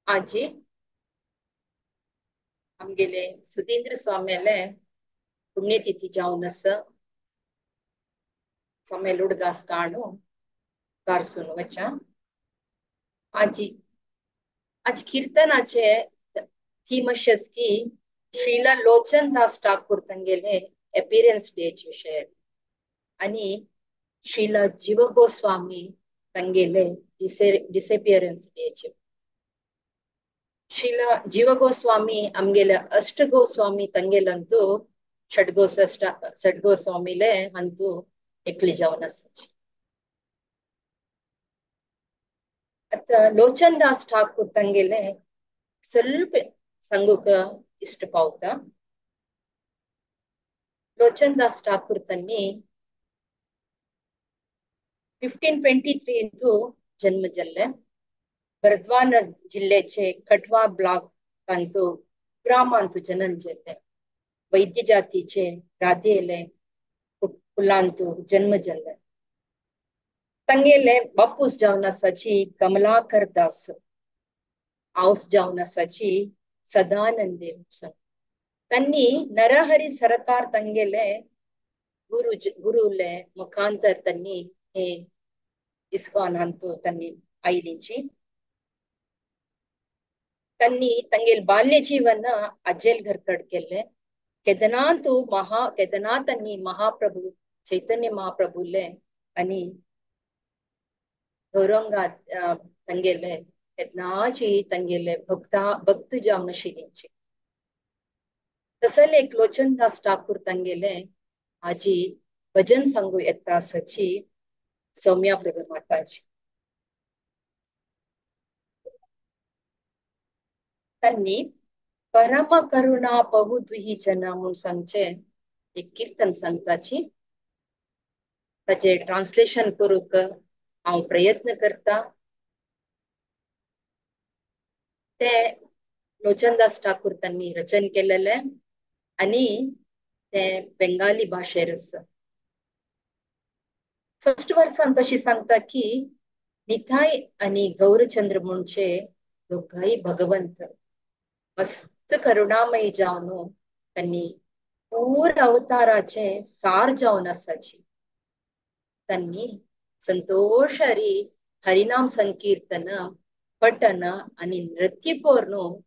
आजी आमगेले सुधींद्र स्वाम्याले पुण्यतिथी जावन आसा. स्वाम्याले उडगास काणू कारसून वचा. आजी आज कीर्तनाचे थीम अशें की श्रीला लोचन दास ठाकूर तांगेले एपियरन्स डेचे शेर आनी श्रीला जीव गोस्वामी तांगेले डिसएपियरन्स डेचे. श्रीला जीव गोस्वामी आमगेले अष्ट गोस्वामी तांगेलंतू षಡ್गोस्वामीले अंतू एकली जावन आसाची. आतां लोचन दास ठाकूर तांगेले ಸ್ವಲ್ಪ सांगूक इश्ट पावता. लोचन दास ठाकूर तन्नी 1523 इंतू जन्म जल्ले. बर्दवान जिल्लेचे कटवा ब्लॉक अंतू ग्रामांतू जनन जल्ले. वैद्य जातीचे राधेले कुलांतू जन्म जल्ले. तंगेले बापूस जावन आसाची कमलाकर दास, आवस जावन आसाची सदानंदे. तन्नी नरहरी सरकार तंगेले गुरु गुरुले मुखांतर तन्नी हे इस्कॉन अंतू तन्नी आयलिंची. तन्नी तंगेल बाल्य जीवन अज्जेल घर कडकेल्ले. केदनांतु महा केदना तन्नी महाप्रभु चैतन्य महाप्रभुले आणि गौरंगा तंगेले केदनाची तंगेले भक्ता भक्त जावन शिलिंची. तसले एक लोचन दास ठाकूर तंगेले आजी भजन सांगू येता आसाची सौम्या प्रभु माताजी. तन्नी परम करुणा बहुद्विही जना म्हूण सांगचे एक कीर्तन सांगताची. ताचे ट्रान्सलेशन करूंक हांव प्रयत्न करता. ते लोचनदास ठाकूर तांणी रचन केलेले आनी ते बेंगाली भाशेर आसा. फर्स्ट वर्सान तशी सांगता की निताय आनी गौरचंद्र म्हणचे दोगांय भगवंत मस्त करुणामयी जावन तांणी पूर अवताराचे सार जावन आसाची. तांणी संतोषारी हरिनाम संकीर्तन पठन आनी नृत्य करून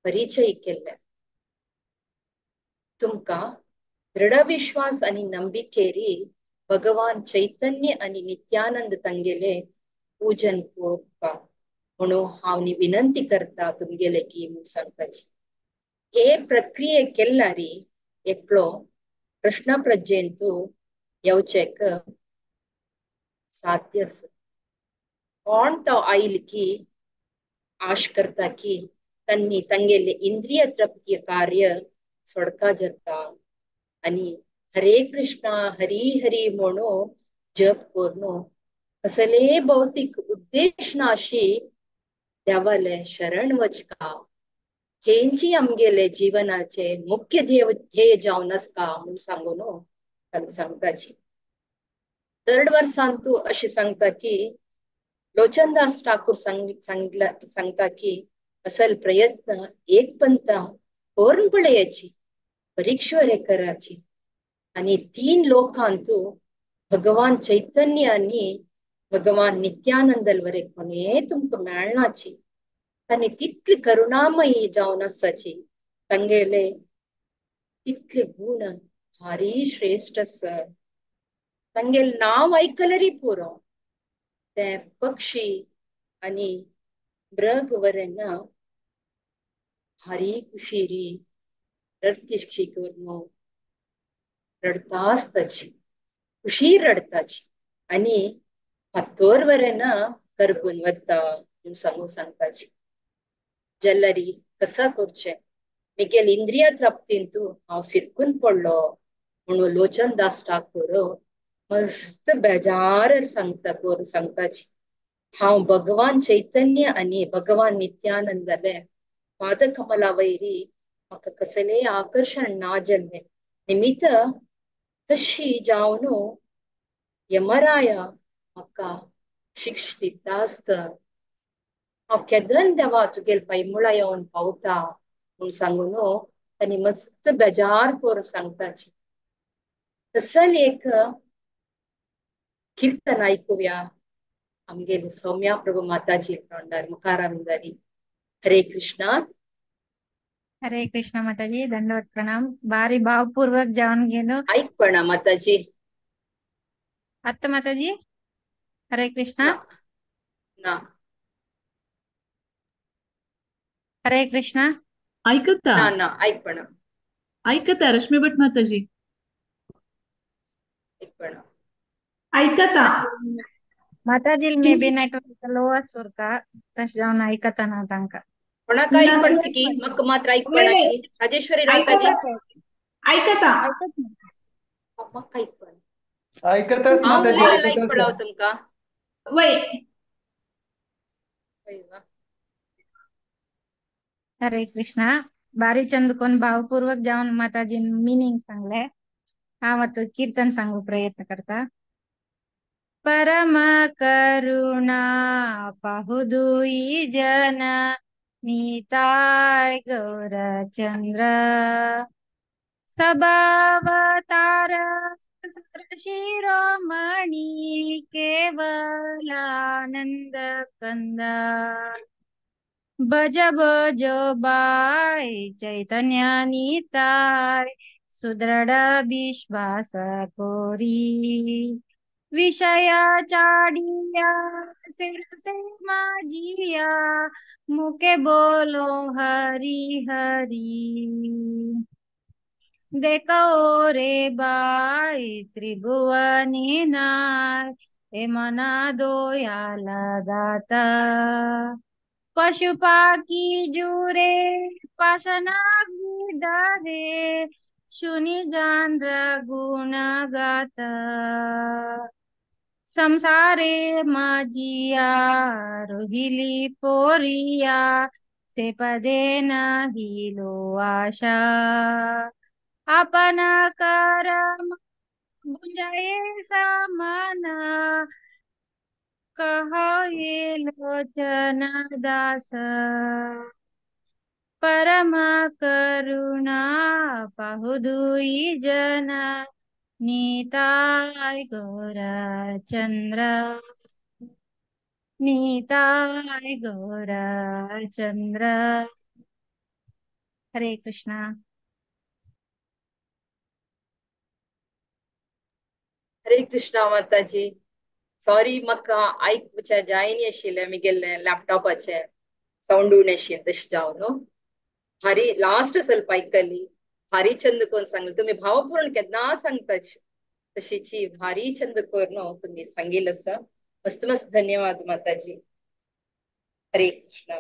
परिचय केल्ले. तुमकां दृढ विश्वास आनी नंबिकेरी भगवान चैतन्य आनी नित्यानंद तांगेले पूजन करपा म्हणून हांव विनंती करता तुमगेले की म्हूण सांगताची. हे प्रक्रिये केल्लारी एकलो कृष्ण प्रज्ञेंतू येवचेक साध्य आसा. कोण तो आयल की आश करता की तन्नी तांगेले इंद्रिय तृप्ती कार्य सोडका जाता आनी हरे कृष्णा हरी हरी म्हणून जप करून कसले भौतिक उद्देश नाशी देवाले शरण वचका हेंची आमगेले जीवनाचे मुख्य ध्येय जावन आसका म्हूण सांगून तांकां सांगताची. थर्ड वर्सान तूं अशें सांगता की लोचनदास ठाकूर सांगता की असल प्रयत्न एक पंथा करून पळयाची परीक्षवरे कराची आनी तीन लोकांतू भगवान चैतन्य आनी भगवान नित्यानंदल वरे कोणे तुमकां मेळनाची. आनी तितली करुणामयी जावन आसाची. तांगेले तितले गुण भारी श्रेश्ठ आसा. तांगेले नांव आयकल्यारय पुरो ते पक्षी आनी मृग वरेन भारी कुशीरी रडती करून रडता आसताची, खुशी रडताची आनी फातोर वरेन करगून वता म्हूण सांगून सांगताची. जल्लरी कसा करचें मिगेल इंद्रिय तृप्तींतू हांव सिरकून पडलो म्हणून लोचन दास ठाकूर मस्त बेजार सांगता करून सांगताची. हांव भगवान चैतन्य आनी भगवान नित्यानंदाले पादकमला वैरी म्हाका कसलेय आकर्शण ना जाल्लें निमित्त तशी जावन यमराया म्हाका शिक्ष दिता आसता. हांव केदन देवा तुगेल पायमुळा येवन पावता म्हूण सांगून तांणी मस्त बेजार करून सांगताची. तसल एक कीर्तन आयकुया आमगेले सौम्या प्रभू माताजी तोंडार मुखारांदारी. हरे कृष्णा. हरे कृष्ण माताजी, दंडवत प्रणाम. भारी भावपूर्वक जावन गेलो ऐकपणा माताजी. आत्ता माताजी हरे कृष्णा. ना हरे कृष्णा. ऐकता ना ना ऐकपणा ऐकता रश्मी भट माताजी ऐकपणा ऐकता माताजी मे बी नेटवर्क लो आसूरका तशें जावन ऐकता ना तांकां. कोणाक ऐकपण की मक मात्र ऐकपणा की राजेश्वरी राताजी ऐकता मक ऐकपण ऐकताच माताजी ऐकपणाव तुमका वय. हरे कृष्णा. बारी चंद कोण भावपूर्वक जावन माताजी मिनिंग सांगले. हांव आतां कीर्तन सांगू प्रयत्न करता. परम करुणा पाहुदुई जन निताय गौरचंद्र सभावतार शिरोमणि केवलानंद कंद भज भज बाय चैतन्य निताय सुदृढ विश्वास कोरी विषया चाडिया सिर से माजिया मुके बोलो हरि हरि. देखो रे बाई त्रिभुवनी नाय हे मना दोयाला दाता पशु पाकी जुरे पासना रे शुनि जान गुण गात संसारे माजिया रोहिली पोरिया ते पदे नाही लो आशा आपण करम गुंजाये सामना कहा लोचन दास परम करुणा पाहुदुई जन निताय गौरचंद्र निताय गौरचंद्र. हरे कृष्णा. हरे कृष्णा माताजी. सॉरी म्हाका आयकुच्या जायनी आशिल्लें मिगेले लॅपटॉपाचे सावंड उणें आशिल्लें तशें जावन न्हू. भारी लास्ट ಸ್ವಲ್ಪ ऐकली भारी चंद कोण सांगले तुम्ही भावपूर्ण केन्ना सांगताच तशीची भारी चंद कोण तुम्ही सांगेल आसा. मस्त मस्त धन्यवाद माताजी. हरे कृष्ण.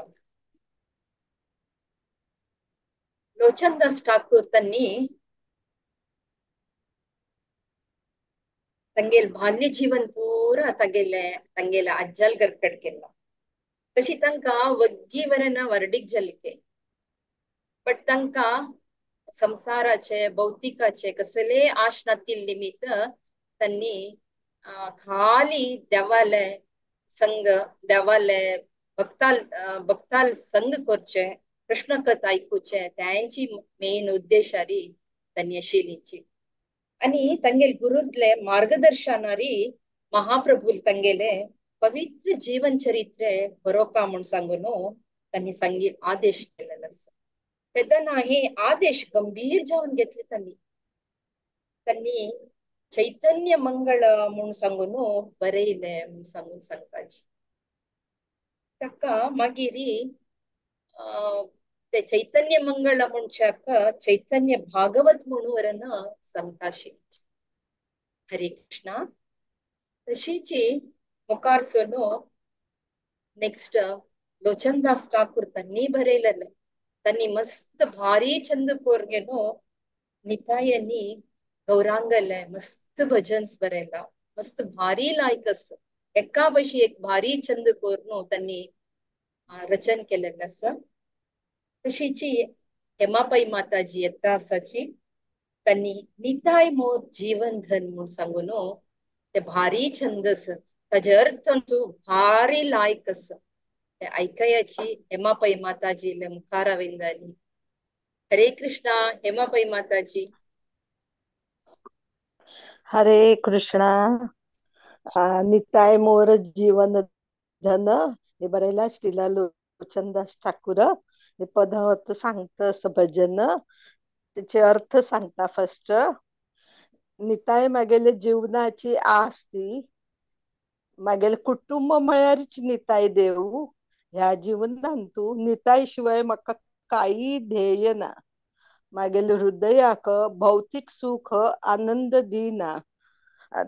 लोचनदास ठाकूर त्यांनी ತಂಗೇಲ್ ಬಾಲ್ಯ ಜೀವನ್ ಪೂರ ತಗೆಲೆ ತಂಗೇಲ ಅಜ್ಜಲ್ ಗರ್ಕಡ್ಕೆಲ್ಲ ತಶಿ ತನಕ ಒಗ್ಗಿವರನ ವರ್ಡಿಗ್ ಜಲಿಕೆ ಬಟ್ ತನಕ ಸಂಸಾರಾचे भौतिकाचे कसले आश नातिल निमित्त त्यांनी खाली देवाले संग देवाले भक्ताल भक्ताल संग करचे कृष्ण कथा ऐकूचे त्यांची मेन उद्देशारी त्यांनी आशिल्लीची. आणि ತಂಗೇಲ್ ಗುರುದ್ಲೆ मार्गदर्शनारी महाप्रभूल ತಂಗೇಲೆ पवित्र जीवन चरित्रे बरोवपा म्हूण सांगून त्यांनी सांगी आदेश केलेलो आसा. तेन्ना हे आदेश गंभीर जावन घेतले त्यांनी त्यांनी चैतन्य मंगळ म्हूण सांगून बरयले म्हूण सांगून सांगताची. ताका मागीर ते चैतन्य मंगळ म्हणच्याक चैतन्य भागवत म्हणून सांगताशी. हरे कृष्णा. तशीची मुखार सोनो नेक्स्ट लोचनदास ठाकूर त्यांनी बरयलेले त्यांनी मस्त भारी चंद कोरगेनो नितायांनी गौरांगले मस्त भजन्स बरयला मस्त भारी लायक आसा. एका बशी एक भारी चंद कोरनो त्यांनी रचन केलेलं आसा. तशीची हेमापाई माताजी येता आसाची त्यांनी निताय मोर जीवन धन म्हूण सांगून ते भारी छंद आसा. ताजे अर्थ भारी लायक आसा. ऐकयाची हेमा पै माताजी मुखारविंदानी. हरे कृष्णा हेमा पै माताजी. हरे कृष्णा. निताय मोर जीवन धन हे बरेला श्रीला लोचनदास ठाकूर हे पद सांगत असं भजन, त्याचे अर्थ सांगता. फर्स्ट, निताय मागेले जीवनाची आस ती, मागेले कुटुंब म्हळ्यारच निताय देव. ह्या जीवनान तू निताय शिवाय म्हाका काही ध्येय ना. मागेले हृदयाक भौतिक सुख आनंद दिना,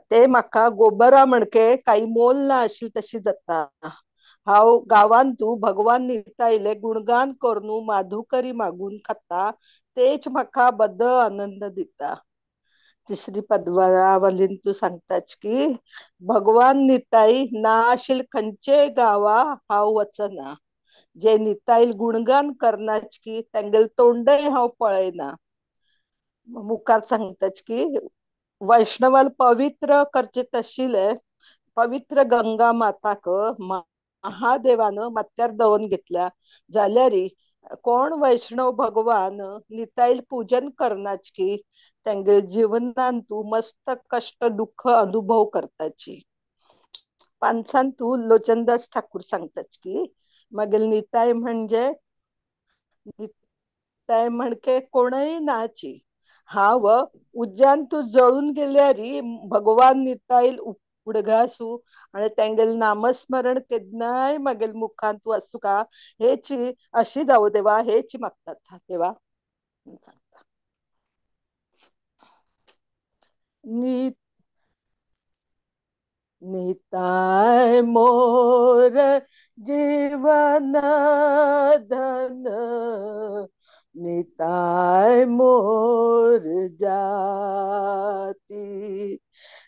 ते म्हाका गोबरा म्हणके काही मोल ना आशिल्लें तशी जाता. हांव गांवान तूं भगवान नितायले गुणगान करून माधुकरी मागून खाता, तेच म्हाका बद्द आनंद दिता. तिसरी पदवावलीन तूं सांगताच की भगवान निताई ना आशिल्ले खंयचेय गांवा हांव वचना, जे निताईल गुणगान करनाच की तेंगेले तोंडय हांव पळयना. मुखार सांगताच की वैष्णवाल पवित्र करचे तशिले पवित्र गंगा माताक महादेवान माथ्यार दवन घेतल्या जाल्यारी कोण वैष्णव भगवान निताईल पूजन करनाच की तेंगे जीवनान तू मस्त कष्ट दुःख अनुभव करताची. पांचान तू लोचनदास ठाकूर सांगताच की मागीर निताय म्हणजे निताय म्हणके कोणय नाची. हांव उज्यान तू जळून गेल्यारी भगवान निताईल उडगासू आणि तेंगेल नामस्मरण केन्नाय मागेल मुखान तू आसूं का हेची अशी जावं देवा हेची मागतात देवा. निताय मोर जीवन धन, निताय मोर जाती,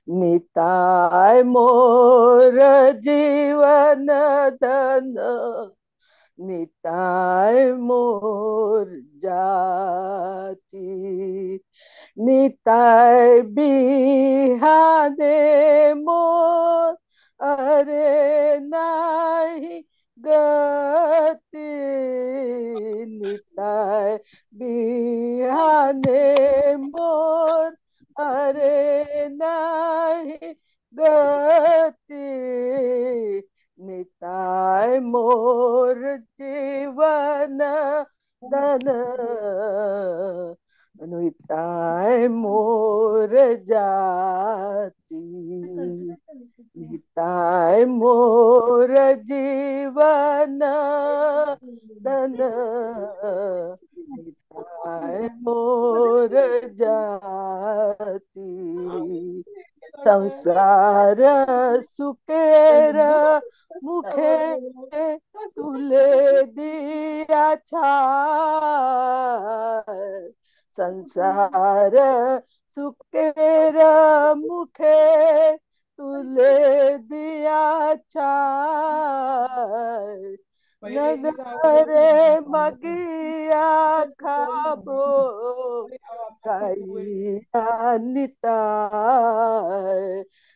निताय मोर जीवन धन, निताय मोर जाती, निताय बिहाने मोर अरे नाही गती, निताय बिहाने मोर अरे नाही गती, निताय मोर जीवन धन, निताय मोर जाती, निताय मोर जीवन धन, निताय मोर जाती. संसार सुकेर मुखे तुले दिया छाय, संसार सुकेर मुखे तुले दिया छाय, नगरे मगिया खाबो गाइया निताय,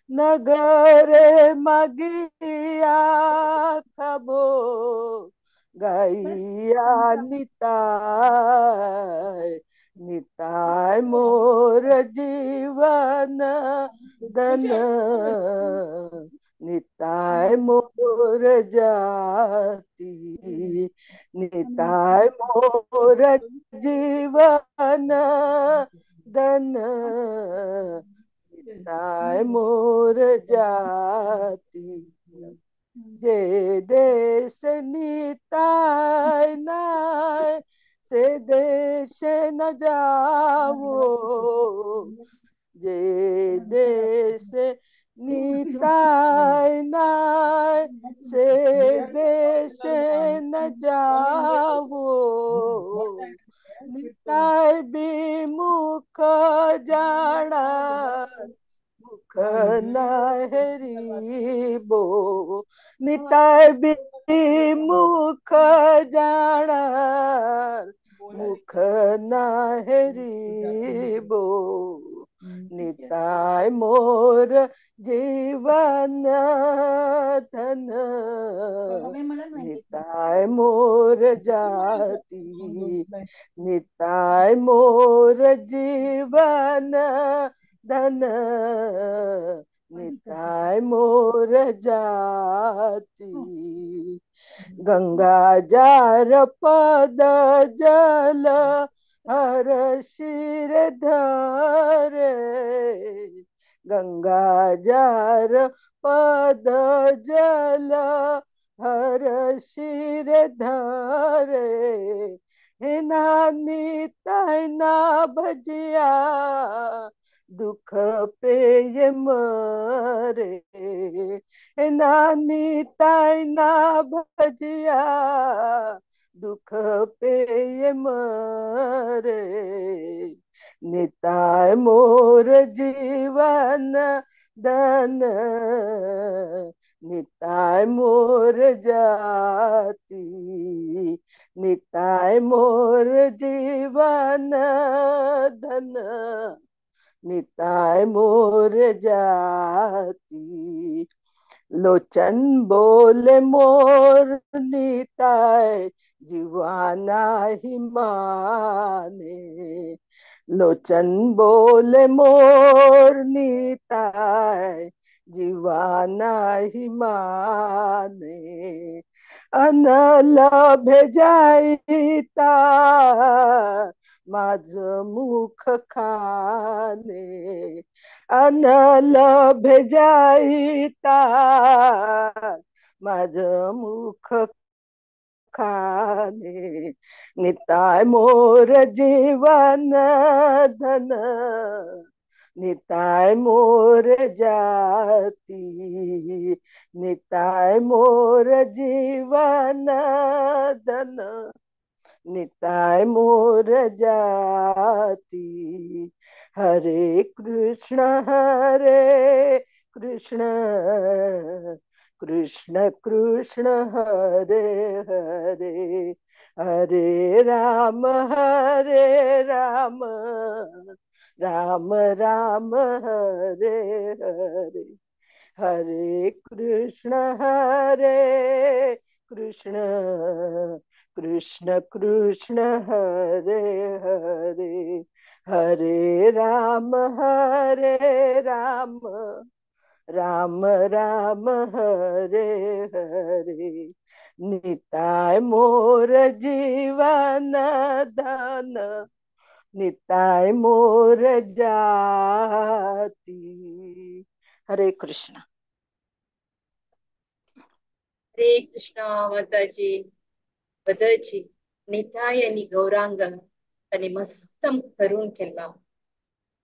नगरे मगिया खाबो गाइया निताय, निताय मोर जीवन धन, निताय मोर जाती, निताय मोर जीवन धन, निताय मोर जाती. जे देश निताय नाय से देश न जावो, जे देश निताय नाय से देश न जावो, निताय विमुख जाणा मुख नाहरी बो, निताय विमुख जाणा मुख नाहरी बो, निताय मोर जीवन धन, निताय निताय मोर जाती, निताय मोर जीवन धन, निताय मोर जाती। गंगा जार पद जल हर शिर धरे, गंगा जार पद जल हर शिर धरे, हे नानी तैना भजिया दुख पे मरे, हे नानी तैना भजिया दुख पे मरे, निताय मोर जीवन धन, निताय मोर जाती, निताय मोर जीवन धन, निताय मोर जाती। लोचन बोले मोर निताय जीवाना ही माने, लोचन बोले मोर निताय जीवाना ही माने, अनलभे जाईता माझ मुख खाने, अनलभे जाईता माझ मुख खाने, निताय मोर जीवन धन, निताय मोर जाती, निताय मोर जीवन धन, निताय मोर जाती। हरे कृष्ण कृष्ण कृष्ण कृष्ण हरे हरे, हरे राम राम राम हरे हरे, हरे कृष्ण कृष्ण कृष्ण कृष्ण हरे हरे, हरे राम राम राम हरे हरे, निताय मोर जीवन धन, निताय मोर जाती। हरे कृष्ण। हरे कृष्ण माताजी। बदची निताय आणि गौरांग आणि मस्त करून केला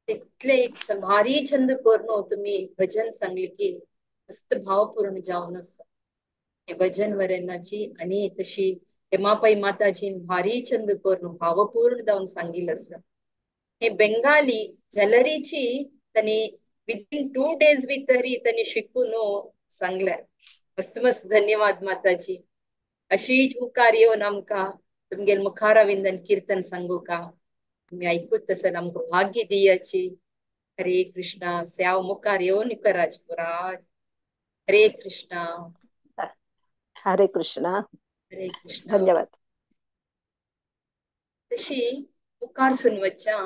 तितले एक भारी छंद करून तुम्ही भजन सांगले की मस्त भावपूर्ण जावन आसा हे भजन वरणाची। आणि तशी हेमापाई माताजी भारी छंद करून भावपूर्ण जावन सांगिल आसा। हे बेंगाली झलरीची त्यांनी विदिन 2 डेज भितरी त्यांनी शिकून सांगले। मस्त मस्त धन्यवाद माताजी। अशीच मुखार येवन आमकां तुमगेल मुखारविंदन कीर्तन सांगू का तुमी ऐकूत तसं आमकां भाग्य दियाची। हरे कृष्णा। स्याव मुखार येवन कराच पुराज। हरे कृष्णा। हरे कृष्णा। हरे कृष्णा। धन्यवाद। तशी मुखार सुनवच्या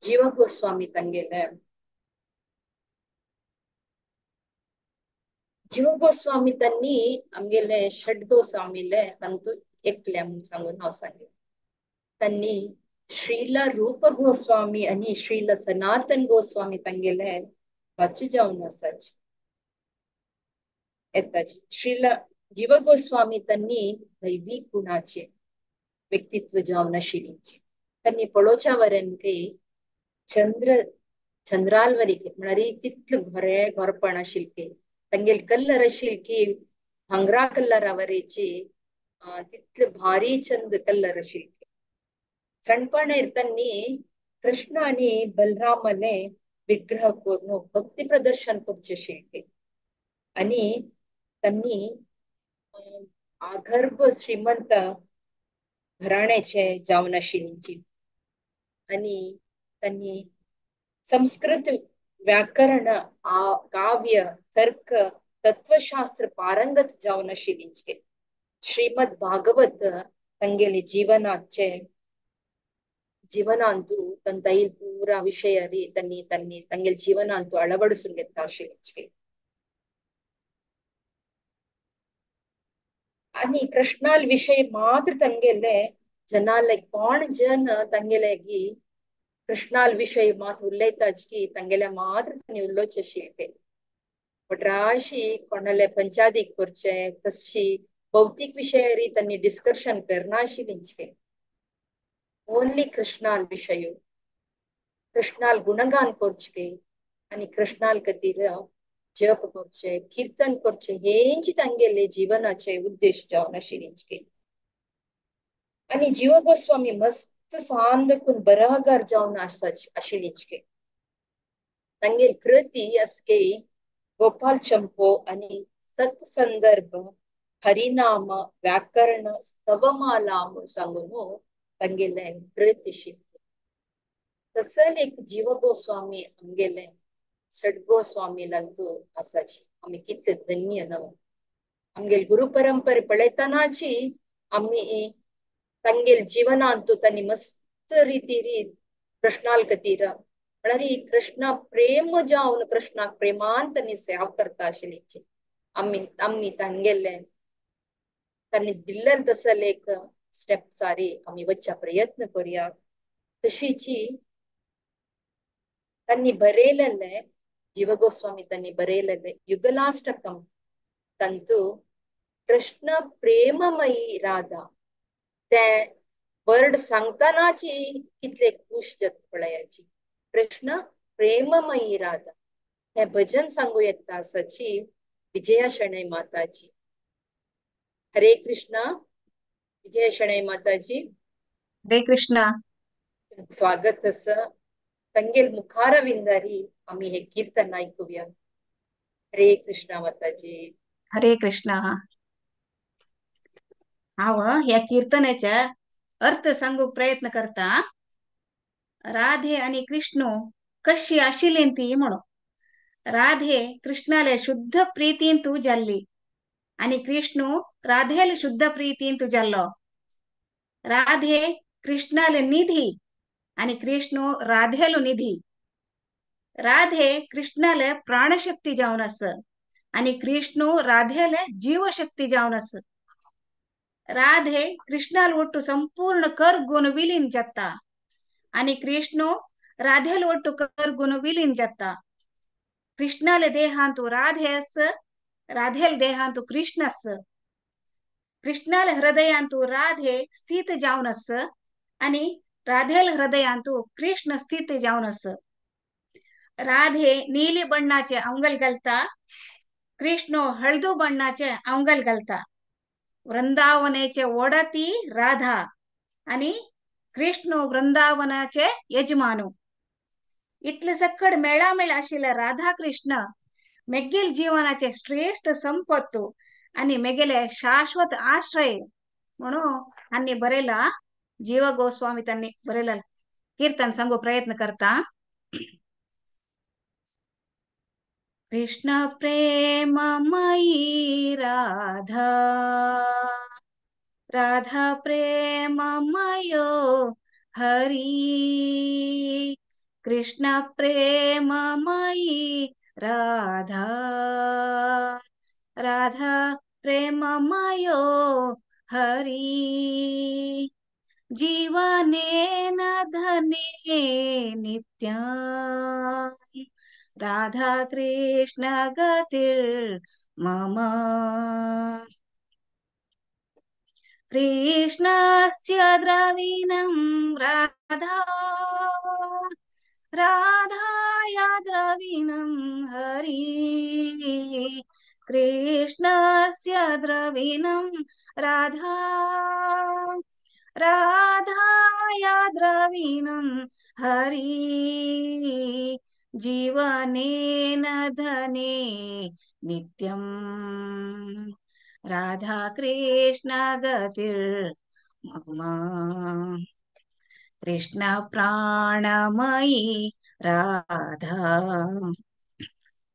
जीव गोस्वामी तांगेले जीव गोस्वामी त्यांनी आमगेले षड गोस्वामीले तांतू एकले म्हणून सांगून हांव सांगें। त्यांनी श्रीला रूप गोस्वामी आणि श्रीला सनातन गोस्वामी तांगेले भाची जावन आसाची येताची। श्रीला जीव गोस्वामी त्यांनी दैवी गुणाचे व्यक्तित्व जावन आशिल्लींचे। त्यांनी पळोवच्या वरेन की चंद्र चंद्रालवरी म्हळ्यार तितले घोरे घोरपण आशिल्लें तांगेल कलर आशिल्ले की भांगरा कलरावरीची तितले भारी चंद कलर आशिल्ले। सणपणेर त्यांनी कृष्ण आणि बलरामाले विग्रह करून भक्ती प्रदर्शन करचे आशिल्ले आणि त्यांनी आगर्भ श्रीमंत घराण्याचे जावन आशिल्लींची आणि त्यांनी संस्कृत व्याकरण काव्य तर्क तत्वशास्त्र पारंगत जावन आशिल्ली. श्रीमद भागवत ತಂಗೆಲಿ ಜೀವನಾಚೆ ಜೀವನ ಅಂತೂ ತನ್ನ ತೈಲ್ ಪೂರಾ ವಿಷಯರಿ ತನ್ನಿ ತನ್ನಿ ತಂಗೆಲ್ ಜೀವನ ಅಂತೂ ಅಳವಡಿಸುಂಗೆತ್ತ. आणि कृष्णाल विषय मात्र ತಂಗೆಲೆ जनाले कोण जन ತಂಗೆಲೆಗಿ कृष्णाल विषय मात्र उलयताच की ತಂಗೆಲೆ मात्र तनी उलोवचे आशिल्ले. वटराशी कोणाले पंचादीक करचे तशी भौतिक विषयरी त्यांनी डिस्कशन करनाशिल्ली. ओनली कृष्णाल विषय कृष्णाल गुणगान करचे आणि कृष्णाल खातीर जप करचे कीर्तन करचे हेंची तांगेले जीवनाचे उद्देश जावन आशिल्ले. आणि जीव गोस्वामी मस्त सांदकून बरागार जावन आशिल्ले. तांगेल कृती असके गोपाल चंपो आणि सत्संदर्भ हरिनाम व्याकरण स्तवमाला म्हणून सांगून तांगेले कृती आशिल्ली. तसल एक जीव गोस्वामी आमगेले षड्गोस्वामीलांतू आसाची. आमी कितले धन्य न्हू. आमगेल गुरु परंपरे पळयतनाची आमी तांगेल जीवनांतू तांणी मस्त रितीरी कृष्णाल खातीर म्हळ्यार कृष्णा प्रेम जावन कृष्णाक प्रेमान तांणी सेवा करता आशिल्ली. आमी आमी तांगेले तांणी दिल्लें तसल एक स्टेप सारी आमी वचच्या प्रयत्न करूया. तशीची त्यांनी बरयलेले जीव गोस्वामी त्यांनी बरयलेले युगलाष्टकम ತಂತು कृष्ण प्रेममयी राधा ते वर्ड सांगतानाची कितले खुश जाता पळयाची. कृष्ण प्रेममयी राधा हे भजन सांगू येता आसाची विजया शणै माताजी. हरे कृष्ण विजया शणै माताजी. हरे कृष्ण. स्वागत आसा. ತಂಗೆಲ್ ಮುಖಾರವಿಂದರಿ आम्ही हे कीर्तन ऐकूया. हरे कृष्ण माताजी. हरे कृष्ण. हांव ह्या कीर्तनाच्या अर्थ सांगूक प्रयत्न करता. राधे आणि कृष्ण कशी आशिल्ली ती म्हणून. राधे कृष्णाले शुद्ध प्रीतीन तू जाल्ली आणि कृष्ण राधेले शुद्ध प्रीतीन तू जाल्लो. राधे कृष्णाले निधी आणि कृष्ण राधेलो निधी. राधे कृष्णाले प्राणशक्ती जावन आस आणि कृष्ण राधेले जीवशक्ती जावन आस. राधे कृष्णाल ಒಟ್ಟು ಸಂಪೂರ್ಣ ಕರ್ಗುನ್ ವಿಲೀನ್ जाता आणि कृष्ण राधेल ಒಟ್ಟು ಕರ್ಗುನ್ ವಿಲೀನ್ जाता. कृष्णाले देहांतु राधे आस, राधेल देहांतु कृष्ण आस. कृष्णाले हृदयांतु राधे स्थित जावन आस आणि राधेल हृदयांतु कृष्ण स्थित जावन आस. राधे नीली बण्णाचे अंगल घालता, कृष्ण हळदू बण्णाचे अंगल घालता. वृंदावनेचे ओडती राधा आणि कृष्ण वृंदावनाचे यजमानू. इतले सक्कड मेळामेळ आशिल्ले राधा कृष्ण मेगेल जीवनाचे श्रेष्ठ संपत्तू आणि मेगेले शाश्वत आश्रय म्हणून हांणी बरयला. जीव गोस्वामी त्यांनी बरयला कीर्तन सांगू प्रयत्न करता. कृष्ण प्रेममयी राधा राधा प्रेममयो हरी. कृष्ण प्रेममयी राधा राधा प्रेममयो हरी. जीवनेन धने नित्यं राधा कृष्ण गतिर्मम. कृष्णस्य द्रविणं राधा राधाया द्रविणं हरि. कृष्णस्य द्रविणं राधा राधाया द्रविणं हरि. जीवनेन धने नित्यं राधा कृष्ण गतिर्मम. कृष्ण प्राणमयी राधा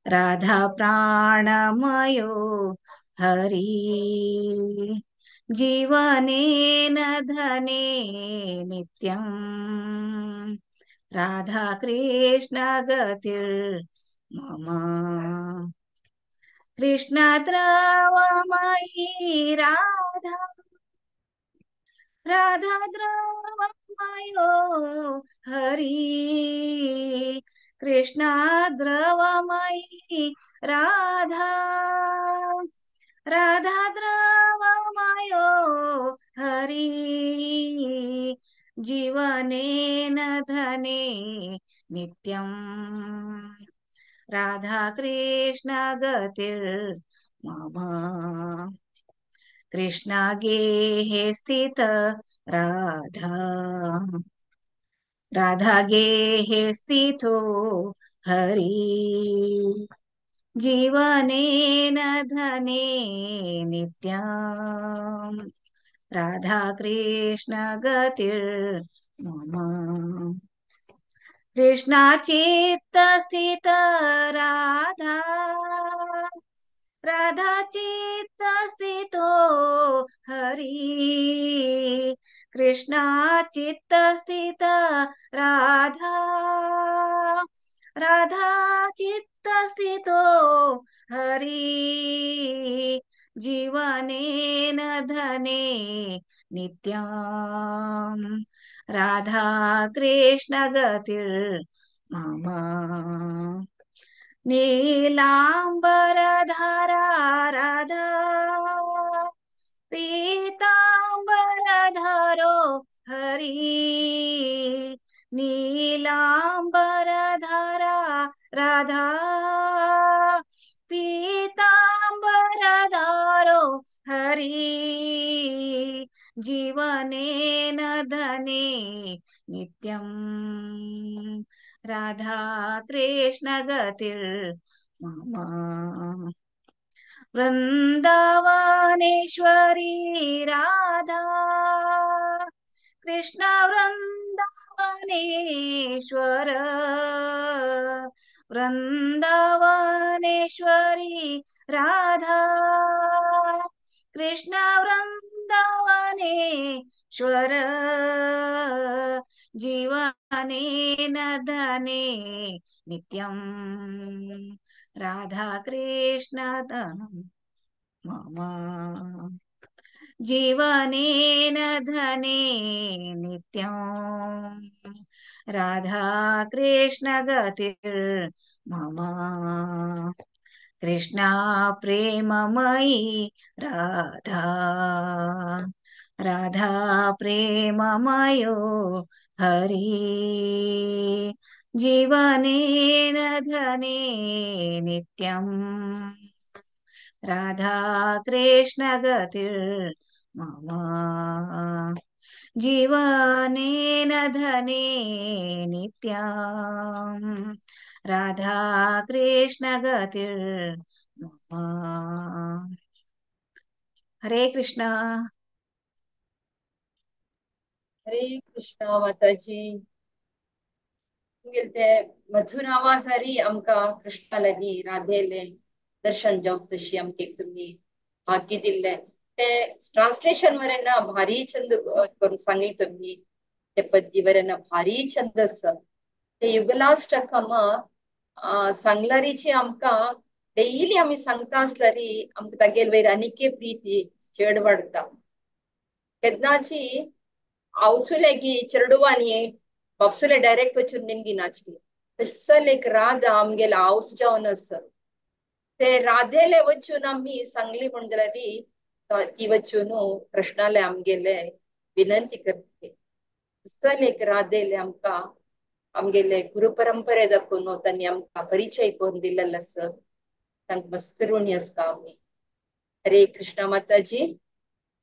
राधा प्राणमयो हरि जीवनेन धने नित्यं राधा कृष्ण गतिर्मम। कृष्ण द्रवमयी राधा राधा द्रवमयो हरि कृष्ण द्रवमयी राधा राधा द्रवमयो हरि जीवनेन धने नित्यं राधा कृष्ण गतिर्मम। कृष्ण गेहे स्थित राधा राधा गेहे स्थितो हरि जीवनेन धने नित्यं राधा कृष्ण गतिर्मम। कृष्ण चित्त स्थित राधा राधा चित्त स्थितो हरि कृष्ण चित्त स्थित राधा राधा चित्त स्थितो हरि जीवनेन धने नित्यं राधा कृष्ण गतिर्मम। नीलांबरधारा राधा पीतांबरधरो हरि नीलांबरधारा राधा पीतांबरधरो हरि जीवनेन धने नित्यं राधा कृष्ण गतिर्मम। वृंदावनेश्वरी राधा कृष्ण वृंदावनेश्वर वृंदावनेश्वरी राधा कृष्ण वृंदावनेश्वर जीवनेन धने नित्यं राधा कृष्ण धनं मम। जीवनेन धने नित्यं राधा कृष्ण गतिर्मम। कृष्ण प्रेममयी राधा राधा प्रेममयो हरि जीवनेन धने नित्यं राधा कृष्ण गतिर्मम। जीवनेन धने नित्यं राधा कृष्ण गतिर्मम। हरे कृष्णा। हरे कृष्णा माताजी। तुमगेले ते मधुर आवाजारी आमकां कृष्णा लागीं राधेले दर्शन जावंक तशी आमकां एक तुमी भाग्य दिल्लें। ते ट्रान्सलेशन वरें ना भारी छंद करून सांगली तुमी ते पद्दी वरें ना भारी छंद आसा। ते युगलाष्टकम सांगलारीची आमकां डेली आमी सांगता आसल्यारी आमकां तागेले वयर आनीक प्रीती चेड वाडटा। केन्नाची आवसुले गी चेडवांनी बापसुले डायरेक्ट वचून निमगी नाचली तशें एक राधा आमगेले हावस जावन आसा ते राधेले वचून आमी सांगली म्हण जाल्यार ती वचून कृष्णाले आमगेले विनंती करते। तशें एक राधेले आमकां आमगेले गुरु परंपरे दाखोवन तांणी आमकां परिचय करून दिल्लो आसा तांकां मस्त ऋणी आसता आमी। हरे कृष्णा माताजी।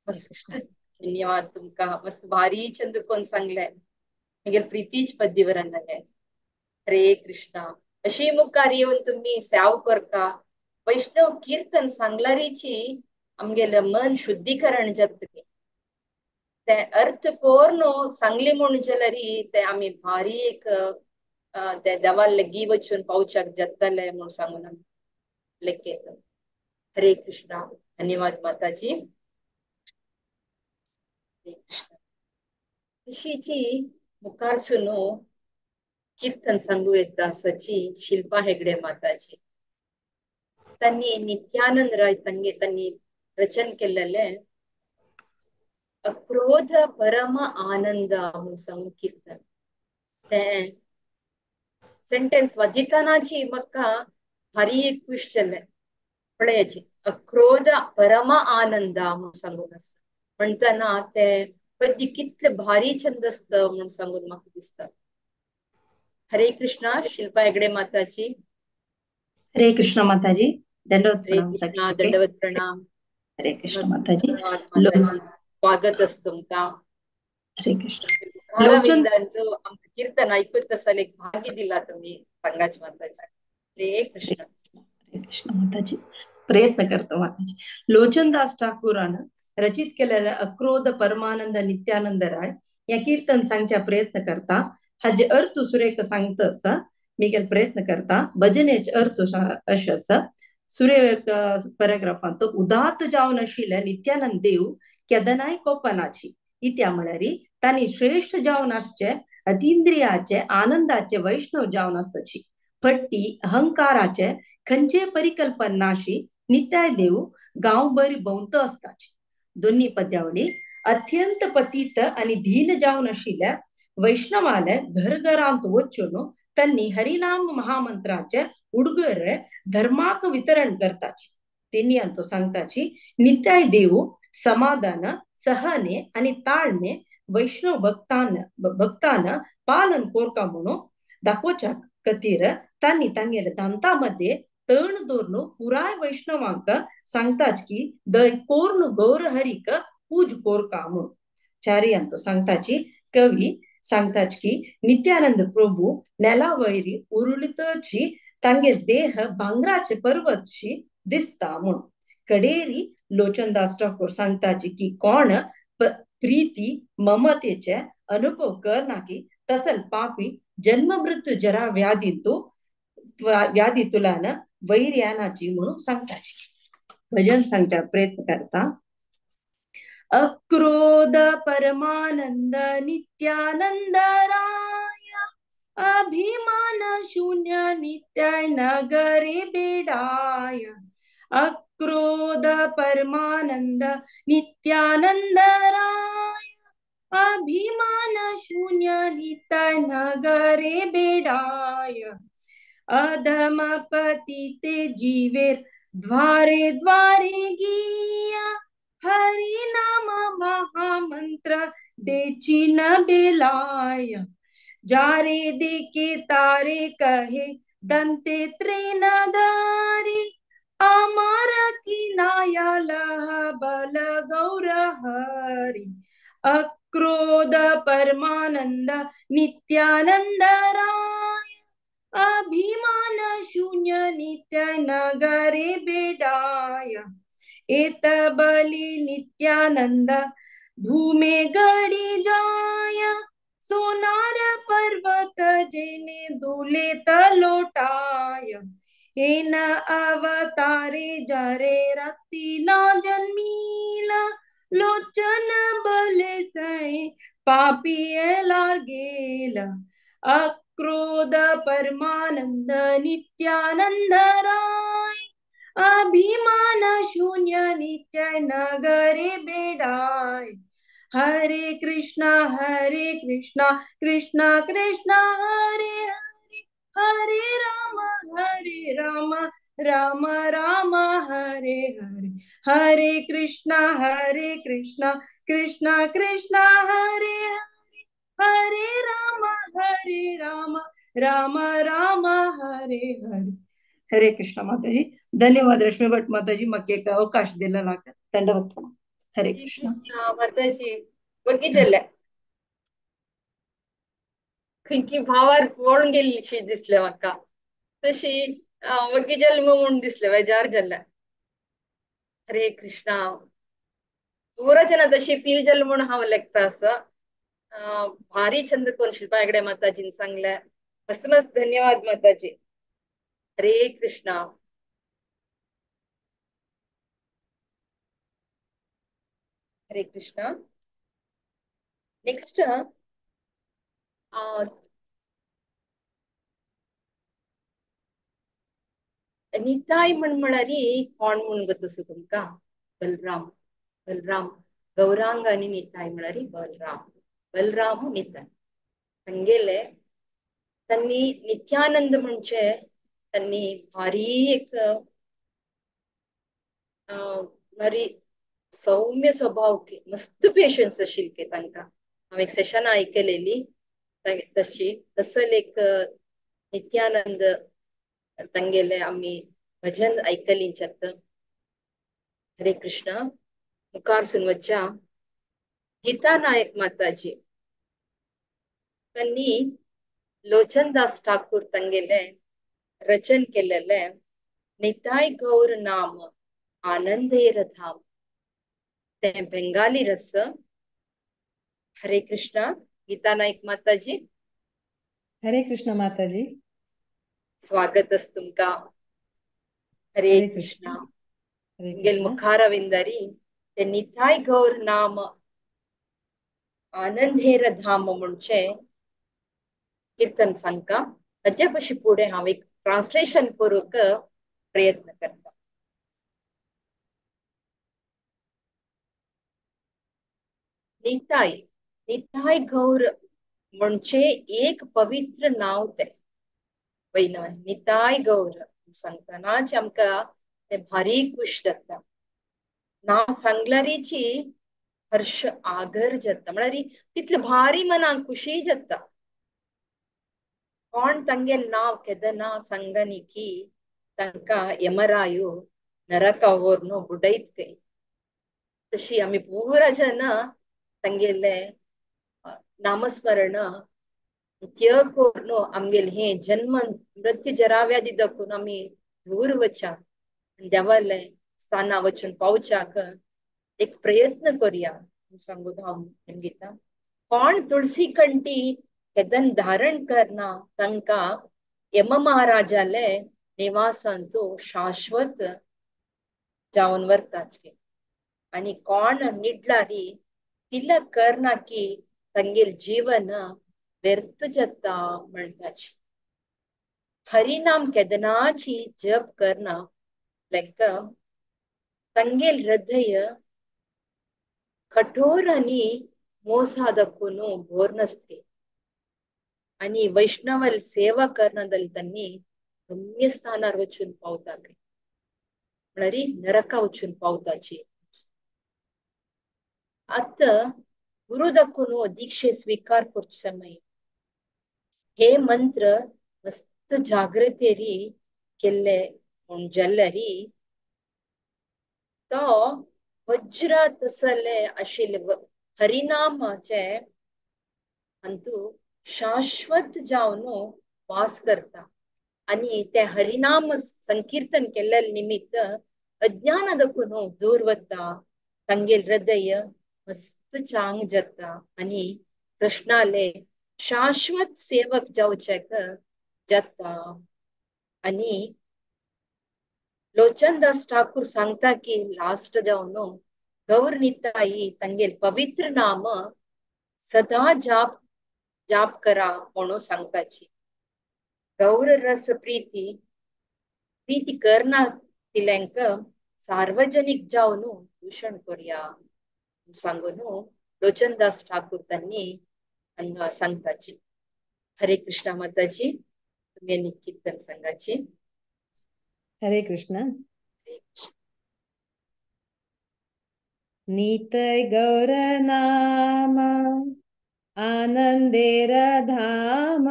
मस्त धन्यवाद तुमकां मस्त भारी चंद कोण सांगले मागीर प्रितीच पद्दीवर जालें। हरे कृष्णा। अशी मुखार येवन तुमी सेव करता वैष्णव कीर्तन सांगलारीची आमगेलें मन शुद्धीकरण जातलें ते अर्थ कोर्न सांगली म्हूण जाल्यार ते आमी भारी एक ते देवा लागीं वचून पावच्याक जातले म्हूण सांगून आमी लेखेत. हरे कृष्णा. धन्यवाद माताजी. हरे कृष्णा. तशीची मुखार सुनो कीर्तन सांगू येता आसाची शिल्पा हेगडे माताजी. त्यांनी नित्यानंद राय तंगे त्यांनी रचन केलेले अक्रोध परम आनंद म्हणून सांगून कीर्तन. ते सेंटेन्स वाजितानाची म्हाका भारी एक खुश जालें. पळयाची अक्रोध परम आनंद म्हणून सांगून आसा म्हणटना ते पद्य कितले भारी छंद आसता म्हणून सांगून म्हाका दिसता. हरे कृष्णा. शिल्पा हेगडे माताजी. हरे कृष्ण माताजी. दंडवत हरे प्रणाम कृष्णा. सगळ्यांक. दंडवत प्रणाम. हरे कृष्ण मस्त माताजी. धन्यवाद माताजी. स्वागत आसा तुमकां. हरे कृष्ण. लोचन मुखारविंदांचो आमकां कीर्तन ऐकूत आसा एक भाग्य दिला तुमी सांगाच माताजी. हरे कृष्ण. हरे कृष्ण माताजी. प्रयत्न करतो माताजी. लोचनदास ठाकूरान रचित केलेल्या अक्रोध परमानंद नित्यानंद राय या कीर्तन सांगच्या प्रयत्न करता. हाजे अर्थ सुरेख सांगता आसा मी प्रयत्न करता. भजनेचे अर्थ अशें आसा. सुरे पॅराग्राफांत उदात जावन आशिल्ल्या नित्यानंद देव केदनाय कोपनाची इत्या म्हळ्यार तांणी श्रेष्ठ जावन आसचे अतिंद्रियाचे आनंदाचे वैष्णव जावन आसची फट्टी अहंकाराचे खंयचे परिकल्पना नाशी नित्याय देव गांवभर भोंवत आसताची. दोन्ही पद्यावली अत्यंत पतित आणि धीन जावन आशिल्ल्या वैष्णवाले घरघरांत वचून त्यांनी हरिनाम महामंत्राचे उडगर धर्माक वितरण करताची. तेनी अंतो सांगताची नित्याय देव समाधान सहने आणि ताळणे वैष्णव भक्तान पालन कोरका म्हणून दाखोवच्या खातीर तांणी तांगेले दांतामध्ये तण दवरून पुराय वैष्णवांक सांगताच की दय कोर्न गौरहरीक पूज कोरका म्हणून. चारी अंतो सांगताची कवी सांगताच की नित्यानंद प्रभू नेला वैरी उरुळितची तांगेल देह भांगराचे पर्वतशी दिसता म्हणून. कडेरी लोचनदास ठाकूर सांगताची की कोण प्रीती ममतेचे अनुभव करना की तसल पापी जन्म मृत्यू जरा व्याधीतू व्याधीतुलान वैर्यानाची म्हणून सांगताची. भजन सांगच्या प्रयत्न करता. अक्रोध परमानंद नित्यानंद राय अभिमान शून्य नित्य नगरे बेडाय. अक्रोध परमानंद नित्यानंद राय अभिमान शून्य नित्य नगरे बेडाय. अधम पतिते जीवेर द्वारे द्वारे गिया हरि नाम महामंत्र देची न बेलाय. जारे देखे तारे कहे दंते त्रेन दारी अमार की नाया लह बल गौर हरि. अक्रोध परमानंद नित्यानंद राय अभिमान शून्य नित्य नगरे बेडाय. एत बली नित्यानंद भूमे गडी जाय सोनार पर्वत जेने दुले तलोटाय. एन अवतारे जारे रक्ती ना जन्मीला लोचन बले सै पापी एलार गेला. अक्रोध परमानंद नित्यानंद राय अभिमान शून्य नित्य नगरे बेडाय. हरे कृष्णा कृष्णा कृष्णा हरे हरे हरे राम राम राम हरे हरे. हरे कृष्णा कृष्णा कृष्णा हरे हरे हरे राम राम राम हरे हरे. हरे कृष्ण माताजी. धन्यवाद रश्मी भट माताजी. म्हाका एक अवकाश दिला लागत. दंडवत प्रणाम. हरे कृष्ण माताजी. वगी जाल्या खंयची भावार पळोवन गेल्लीशी दिसले म्हाका तशी वगी जाली म्हूण दिसले बेजार जाल्या. हरे कृष्णा. पुरा जना तशी फील जालें म्हूण हांव लेखता आसा. भारी छंद कोण शिल्पा हेगडे माताजीन सांगले. मस्त मस्त धन्यवाद माताजी. हरे कृष्णा. हरे कृष्णा. नेक्स्ट निताय म्हण म्हळ्यारी कोण म्हूण गोतसो तुमकां? बलराम. बलराम गौरांग आनी निताय म्हळ्यारी बलराम. बलराम निताय तांगेले तांणी नित्यानंद म्हणजे तांणी भारी एक भारी सौम्य स्वभाव मस्त पेशन्स आशिल्ले तांकां. हांव एक सेशन आयकलेली तशी तसल एक नित्यानंद तांगेले आमी भजन आयकली. हरे कृष्णा. मुखार सून वच्च्या गीता नायक माताजी तांणी लोचनदास ठाकूर तांगेले रचन केलेले निताय गौर नाम आनंदेर धाम ते बेंगाली रस. हरे कृष्णा गीता नायक माताजी. हरे कृष्णा माताजी, स्वागत अस तुमका. हरे कृष्णा. मुखारविंदरी ते निताय गौर नाम आनंदेर धाम म्हणजे कीर्तन सांगका. ताजे पशी फुडें हांव एक ट्रान्सलेशन करूंक प्रयत्न करता. निताय निताय गौर म्हणजे एक पवित्र नाव ते वयना. निताय गौर सांगतानाच आमकां ते भारी खुश जाता. नांव सांगल्यारीची हर्ष आगर जाता, म्हळ्यार तितले भारी मनाक खुशी जाता. कोण तांगेल नांव केदना सांगनी की तांकां यमरायो नरका व्हरून बुडयत खंय. तशी आमी पुरा जन तांगेले नामस्मरण त्य करून आमगेले हे जन्म मृत्यू जराव्याधी दाखोवन आमी दूर वच्या देवाले स्थाना वचून पावच्याक एक प्रयत्न करूया सांगून हांव निमगिता. कोण तुळसी कंठी केदन धारण करना तांकां यम महाराजाले निवासांतु शाश्वत जावन वरताचे. आनी कोण निडलारी तिलक करना की तांगेल जीवन व्यर्थ जाता म्हणटाचे. हरिनाम केदनाची जप करना लायक तांगेल हृदय कठोर आनी मोसा दाखोवन भोर नासते आनी वैष्णवल सेवा करना जाल्यार तांणी गम्य स्थानार वचून पावता म्हळ्यार नरका वचून पावताची. आतां गुरु दाखोवन दीक्षे स्वीकार करचे समय हे मंत्र मस्त जागृतेरी केल्ले म्हूण जाल्यारी तो वज्र तसले आशिल्ले हरिनामाचे अंतू शाश्वत जावन वास करता. आनी ते हरिनाम संकीर्तन केल्ले निमित्त अज्ञाना दाखोवन दूर वता, तांगेल हृदय मस्त चांग जाता आनी कृष्णाले शाश्वत सेवक जावच्याक जाता. आनी लोचनदास ठाकूर सांगता की लास्ट जावन गौर निताई तांगेल पवित्र नाम सदा जाप जाप करा म्हणून सांगताची. गौर रस प्रीती प्रीती करना तिल्यांक सार्वजनिक जावन दूषण करूया सांगून लोचनदास ठाकूर तांणी हांगा सांगताची. हरे कृष्णा माताजी, तुमी आनी कीर्तन सांगाची. हरे कृष्णा. नितय गौर नाम आनंदेर धाम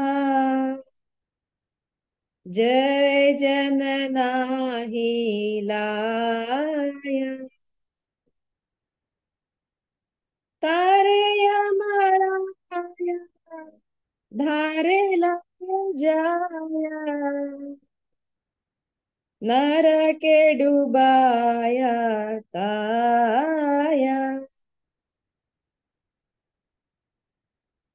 जय जन नाही लाय तारे यमळाया धारे जाया नरके डुबाया ताया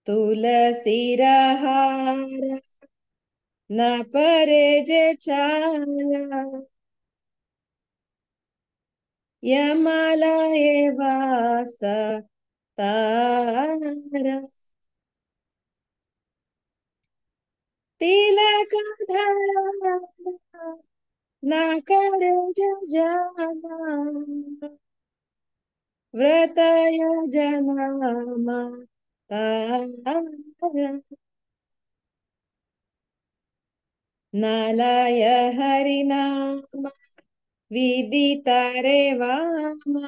तुलसी रहारा न परे जे चारा यमालये वास तारा। तिलक धरा ना कर जाना, व्रतय जनामा तारा। नालय हरिनाम विदिता रे वामा,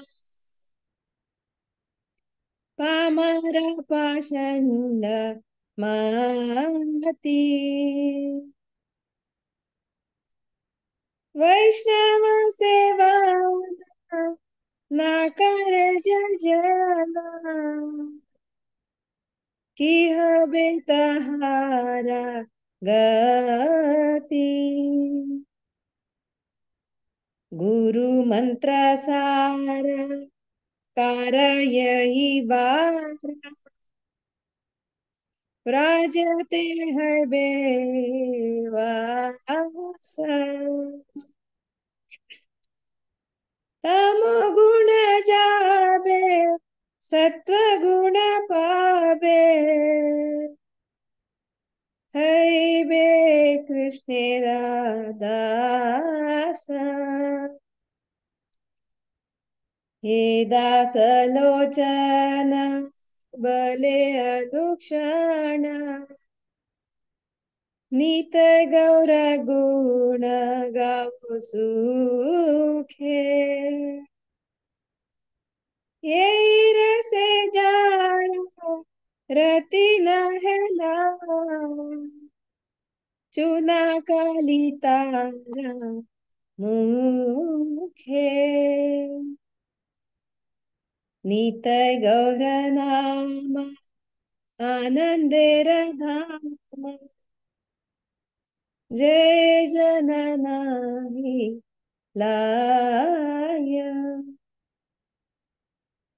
पामर पाषंड माती। वैष्णव सेवा ना कर जना, की हबे तहारा गति। गुरु मंत्र सारा कारयहि बारा, राजते है बेवास। तम गुण जाबे सत्व गुण पाबे, हरि बे कृष्ण दास। हे दास लोचन बले अनुक्षण, नित गौर गुण गावो सुखे। ये रसे जाण रति न हेला, चुना काली तारा मुखे। नित गौर नाम आनंदेर धाम, जय जननाही लाय।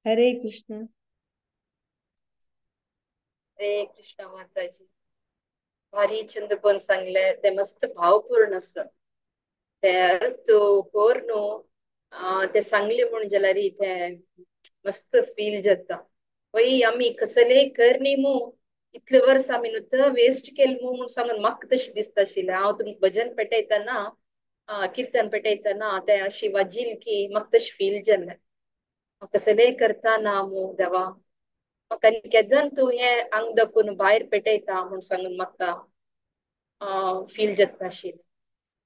हरे कृष्णा। हरे कृष्णा माताजी, भारी चंद कोण सांगले ते मस्त भावपूर्ण आसा। ते अर्थ कोर न्हू ते सांगले म्हूण जाल्यार ते मस्त फील जाता। वय आमी कसले कर न्ही मू, इतले वर्स आमी न्हू वेस्ट केले मू म्हूण सांगून म्हाका तशें दिसता आशिल्लें। हांव तुमकां भजन पेटयतना किर्तन पेटयतना ते अशी वाजील की म्हाका तशें फील जालें। कसले करता ना मू देवा, म्हाका केदन तूं हें आंग दाखोवन भायर पेटयता म्हूण सांगून म्हाका फील जाता आशिल्लें।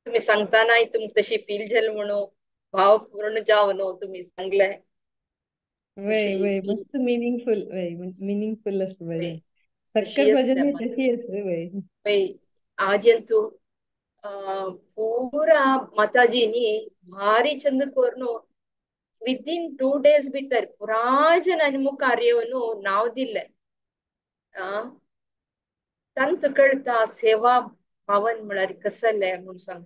तुमी सांगतानाय तुमकां तशी फील जालें म्हणून भाव पूर्ण जावन न्हू तुमी सांगलें। वय वय मस्त मिनिंगफुल, वय मिनिंगफुल आसा भजन, सक्कर भजन तशी आसा वय। वय आजंतू पूरा माताजीनी भारी चंद कोरनु विदिन 2 डेज भितर पुरा जनांनी मुखार येवन नांव दिलें। तांकां कळटा सेवा भावन म्हळ्यार कसलें म्हूण सांग,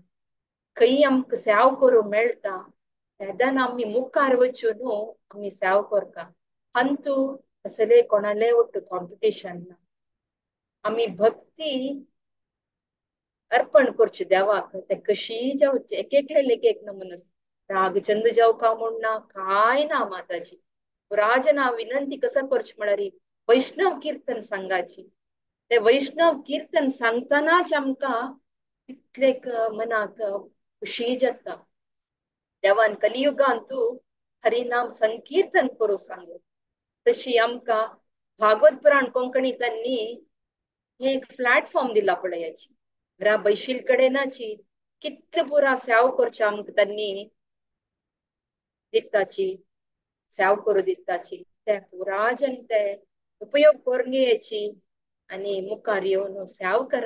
खंय आमकां सेव करूंक मेळटा तेन्ना आमी मुखार वचून आमी सेव करता। अंतू कसले कोणाले वट्ट कॉम्पिटिशन ना, आमी भक्ती अर्पण करची देवाक, ते कशीय जावचे एक एकले एक एक नमुनो राग चंद जावका म्हूण ना काय ना माताजी। राजना विनंती कसो करची म्हळ्यार वैष्णव किर्तन सांगाची, ते वैष्णव किर्तन सांगतनाच आमकां तितले मनाक खुशी जाता। देवान कलियुगांतू हरिनाम संकीर्तन करूं सांगलें, तशी आमकां भागवत पुराण कोंकणी तांणी हे एक प्लॅटफॉर्म दिला पळयाची, घरा बैशील कडेनाची कितले पुरा सेव करचे आमकां तांणी दिताची, सेव करूं दिताची, ते पुरा जन ते उपयोग करून घेयाची आनी मुखार येवन सेव करा।